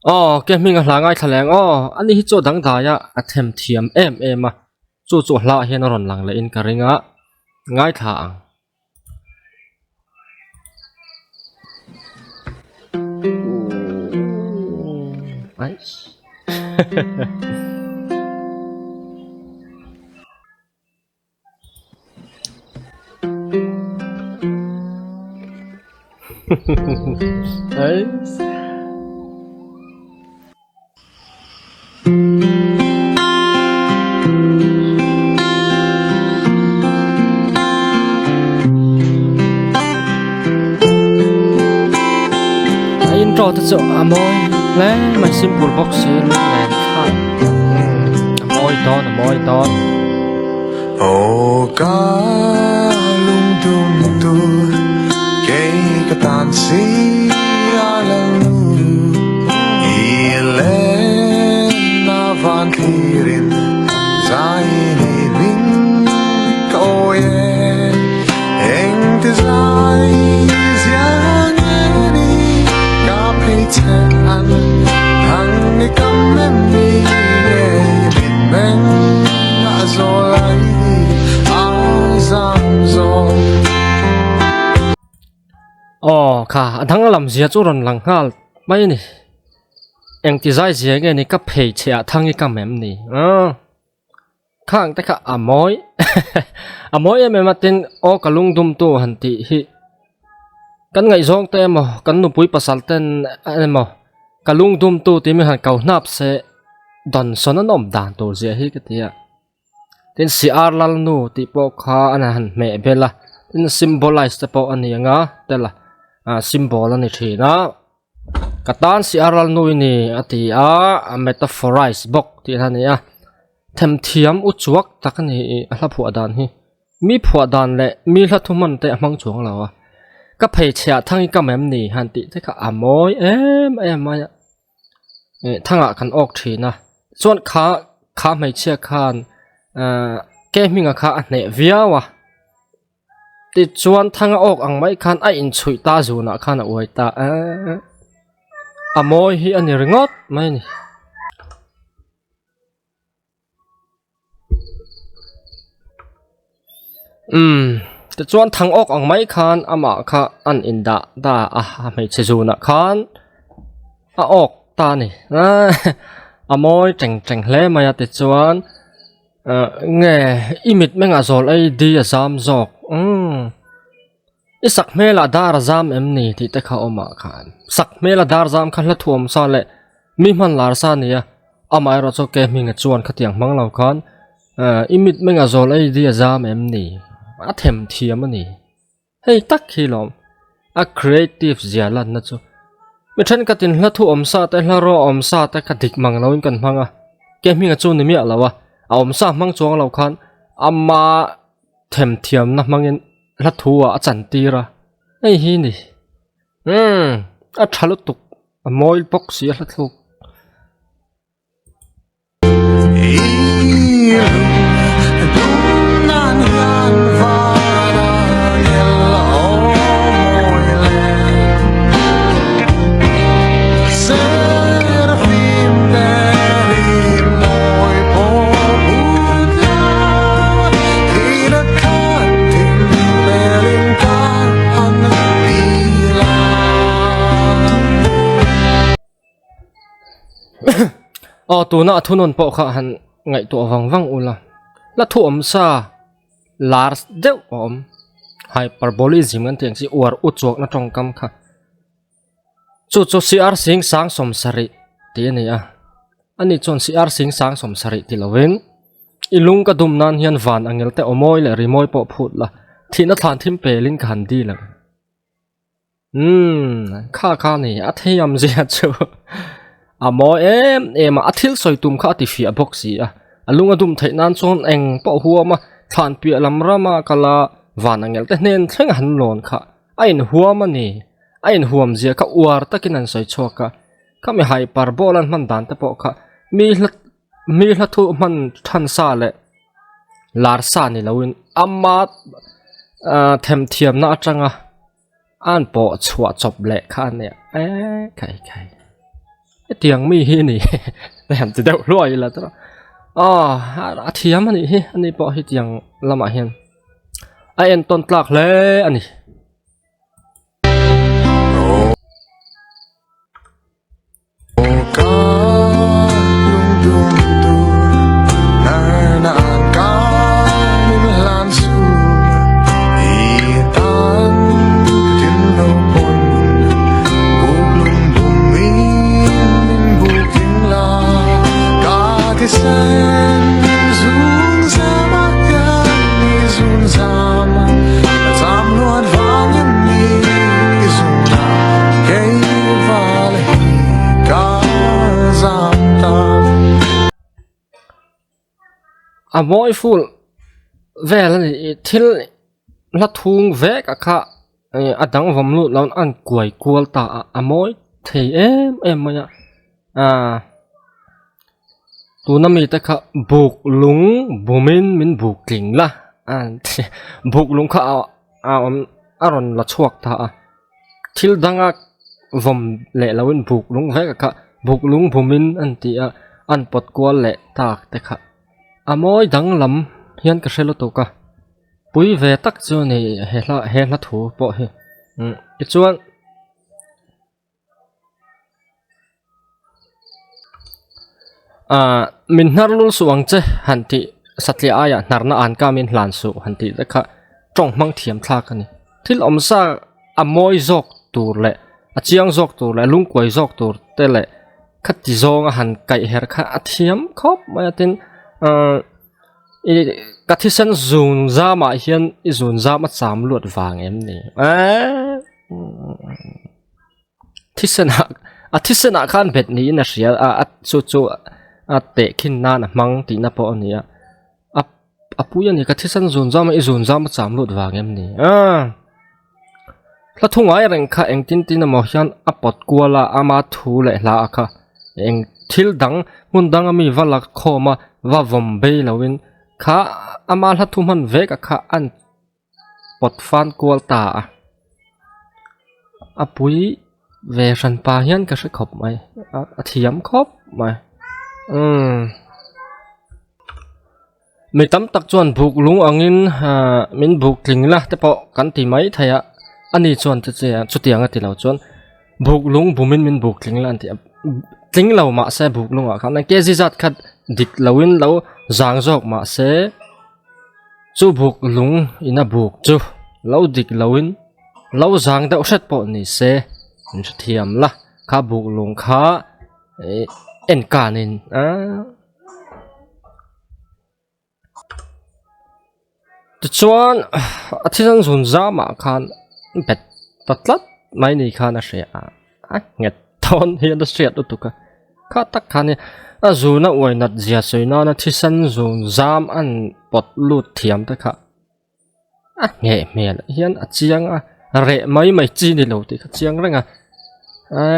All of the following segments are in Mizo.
Aw ke hming a hla ngaithla leng aw ani hi chu a dangdai a a them thiam em em a chu chu a hla ah hian a rawn lang leh in ka ring a ngaithla ang. A intro te chu a mawi hle mai simple bawk si lunglen thlak a mawi dawn a mawi dawn. Aw ka lungdum tu kei ka tan si a lo i len a van thlirin zai ni hming ka awi e engti zai zia nge ni ka phei che an thang i kam em ni nge mit meng a zawl ai ni a zam zawl. Aw kha a dang lam zia chu rawn lang nghal mai a ni. Engti zai zia nge ni ka phei chhe ah thang i kam em ni aw khang te kha a mawi a mawi em em a tin aw ka lung dum tu han tih hi kan ngaihzawng te emaw kan nupui pasal ten emaw ka lung dum tu tih mi han kau hnap se dawn sawn an awm dan tur zia hi ka ti a. Tin CR Lalnu tih pawh kha a han hmeh bel a tin symbolize te pawh a ni ang a tel a ah symbol a ni thin a ka tan CR Lalnu i ni a ti a a metaphorize bawk tih a ni a themthiam u chuak tak a ni ih a hla phuah dan hi mi phuah dan leh mi hla thu hman te a hmang chuang lo a ka pheichhia thang i kam em ni han tih te kha a mawi em em mai a. Eh thangah kan awk thin a chuan kha kha hmeichhia khan ahh ke hmingah kha a hneh viau a tichuan thanga awk ang mai khan a inchhuih ta zunah khan a uai ta eee a mawi hi a ni ringawt mai a ni. Umm tichuan thang awk ang mai khan amah kha an indah ta a a hmeichhe zunah khan a awk ta a ni a mawi teng teng hle mai a tichuan ah nge i mit mengah zawl ei di a zam zawk umm i sak hmelah dar a zam em ni tih te kha awmah khan sak hmela dar zam kha hla thuam sa leh mi hman lar sa a ni a. Amaherawh chu ke hminga chuan khatiang hmang lo khan eh i mit mengah zawl ei di a zam em ni? A them thiam a ni. Hei tak hi lawm a creative zia lanna chu. Mi thenkhatin hla thu awm sa te hla rawh awm sa te kha dik mang loin kan hmang a, ke hminga chu ni miah lo a, a awm sa hmang chuang lo khan ama them thiamna hmangin hla thu ah a chantir a, hei hi ni. Umm a tha lutuk. A mawi bawk si a hla thluk. Aw tuna a thunawn pawh kha han ngaihtuah vang vang ula la thu awm sa lar deuh a awm hyperbolism kan tih ang chi uar u chuakna tawngkam kha chu chu CR sing sang 70 tih a ni a ani chuan CR sing sang 70 ti lovin i lung ka dum nan hian van angel te aw mawi leh rimawi pawh phut la thihna thlan thim pelin ka han dil ang. Umm kha kha ni a theiam zia chu a mawi em em a a thil sawi tum kha a ti fiah bawk si a a lung a dum theih nan chuan eng pawh huam a thlan piah lam rama kala van angel te hnen thleng a han lawn kha a inhuam a ni a inhuam zia kha uar takin an sawi chhuak a khami hyperbole an hman dan te pawh kha mi hla mi hla thu hman than sa leh lar sa ni loin ama ah themthiamna atanga. An pawh chhuah chawp leh kha a nia e khai khai. Hetiang mi hi a ni a han ti deuh hluai ila tawh a aw a thiam a nih hi ani pawh hetiang lamah hian a entawn tlak hle a ni. A mawi ful vel a ni ih thil hla thung vek a kha ih a dang vawm lut lo a an kuai kual ta a a mawi thei em em mai a aaa tuna mite kha buk lung bumin min buk tling la a buk lung kha a awm a rawn la chhuak ta a thil danga vawm leh loin buk lung vek a kha buk lung bumin an ti a an pawt kual leh tak te kha a mawi danglam hian ka hre lutuk a. Pui ve tak chu a ni he hla he hla thu pawh hi umm tichuan ahh min hnar lul suh ang che han tih satliah aiah hnarna an ka min hlan suh han tih te kha tawng hmang thiam thlak a ni thil awm sa a mawi zawk tur leh a chiang zawk tur leh a lungkuai zawk tur te leh khati zawnga han kaih her kha a thiam khawp mai a tin ahh. I ka thisen zun zamah hian i zun zam a cham luat vang em ni eee thisen ah a thisen ah khan bet niin a hria a a chu chu a teh khin nan a hmang tihna pawh a ni a a a pui a ni ka thisen zun zam a i zun zam a cham lut vang em ni aaa hla thu ngai reng kha engtin tin emaw hian a pawt kual a ama thu leh hla a kha eng thil dang hmun danga mi va la khawm a va vawm bei loin kha ama hla thu hman vek a kha an pawt fan kual ta a a pui ve hran pa hian ka hre khawp mai a thiam khawp mai umm. Mi tam tak chuan buk lung angin ahh min buk tling la te pawh kan ti mai thei a ani chuan che che chutiang a ti lo chuan buk lung bumin min buk tling la an ti a tling lo mah se buk lungah khan kg zat khat dik loin lo zang zawk mah se chu buk lung ina buk chu lo dik loin lo zang deuh hret pawh ni se min hrethiam la kha buk lung kha ih en kanin ahh. Tichuan a thisen zun zamah khan bet ta tlat mai ni khan a hria a, a nghet dawn hian a hriat lutuk a, kha tak khan hi a zun a uai nat zia sawi nana thisen zun zam an pawt lut thiam te kha a ngheh hmel hian a chiang a reh mai mai chi ni lo tih kha chiang reng a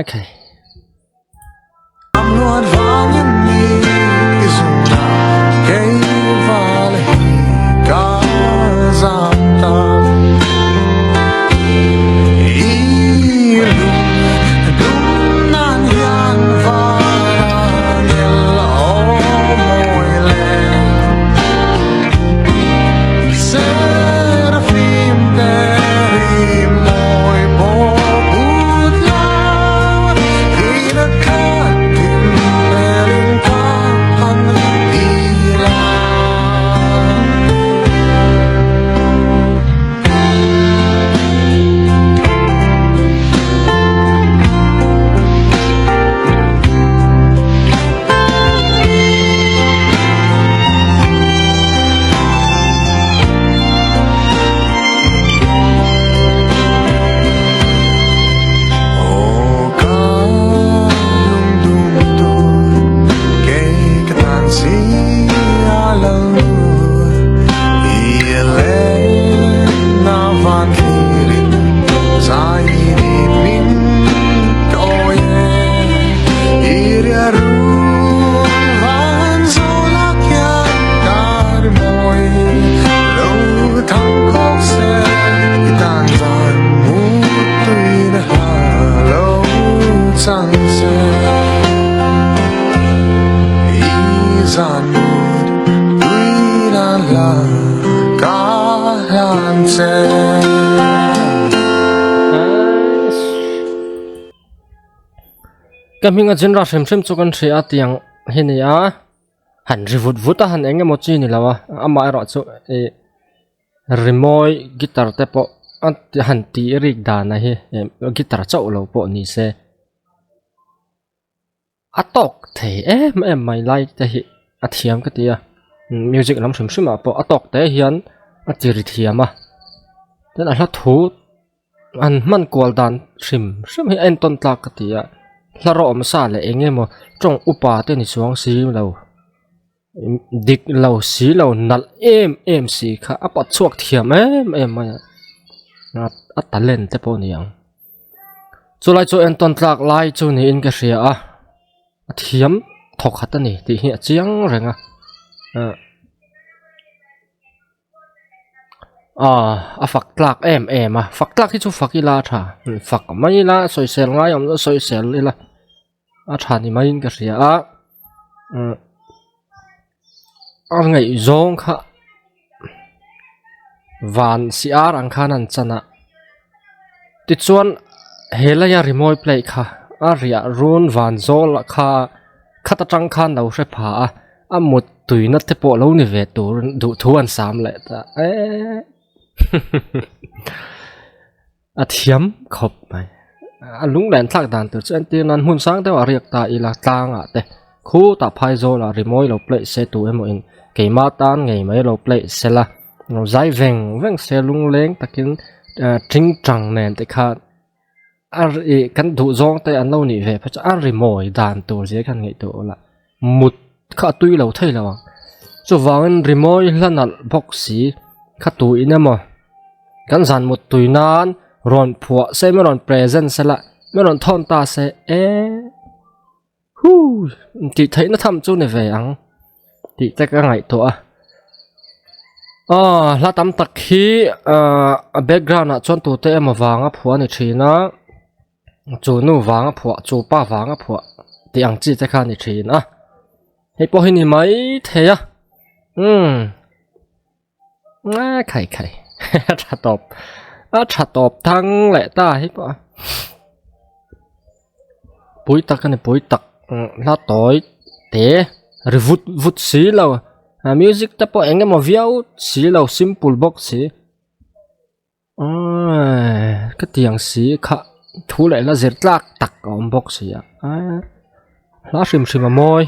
okay. Ka hminga genre hrim hrim chu kan hria a tiang hi ni a, han ri vut vut a han eng emaw chi ni lo a, amaherawh chu ih rimawi guitar te pawh a han tih rik dan a hi guitar chauh lo pawh ni se. A tawk thei em em mai lai te hi a thiam ka ti a music lam hrim hrim ah pawh a tawk te hian a ti ri thiam a tin a hla thu an hman kual dan hrim hrim hi a entawn tlak ka ti a hla rawh awm sa leh eng emaw tawng upa te ni chuang si lo dik lo si lo nalh em em si kha a pawt chhuak thiam em em mai a a talent te pawh a ni ang. Chulai chu entawn tlak lai chu niin ka hria a a thiam thawk khat a ni tih hi a chiang reng a ah ah a fak tlak em em a fak tlak hi chu fak ila a tha fak mai ila sawisel ngai awm chu sawisel ila a tha ni maiin ka hria a umm a ngaihzawng kha van si ar ang khan an chan a tichuan he laia rimawi play kha a riah run van zawl kha khat atang khan lo hre pha a a mut tuina te pawh lo ni ve tur duhthu an sam leh ta eee. A thiam khawp mai. A lunglen thlak dan tur chu entir nan hmun sang deuh ah riak ta ila tlangah te khutah phaizawl ah rimawi lo play se tu emaw in keimah tan ngei mai lo play se la lo zai veng veng se lungleng takin eh tingtang nen te khan a ih kan duh zawng te an lo nih ve phei chu a rimawi dan tur zia khan ngaihtuah ula mut kha a tui lo thei lo ang chuvangin rimawi hla nalh bawk si kha tuin emaw. Kan zan mut tui nan rawn phuah se min rawn present se la min rawn thawn ta se e huu tih theih na tham chu ni ve ang tih te ka ngaihtuah a aw hla tam tak hi ah a background ah chuan tute emaw vanga phuah a ni thin a chu nu vanga phuah chu pa vanga phuah tih ang chi te kha a ni thin a hei pawh hi ni mai thei a umm. Khai khai a tha tawp a tha tawp thang leh ta hi pawh a pui tak a ni pui tak hla tawi te ri vut vut si lo a music te pawh eng emaw viau si lo simple bawk si aaa ka tiang si kha thu leh hla zir tlak tak a awm bawk si a hla hrim hrim a mawi.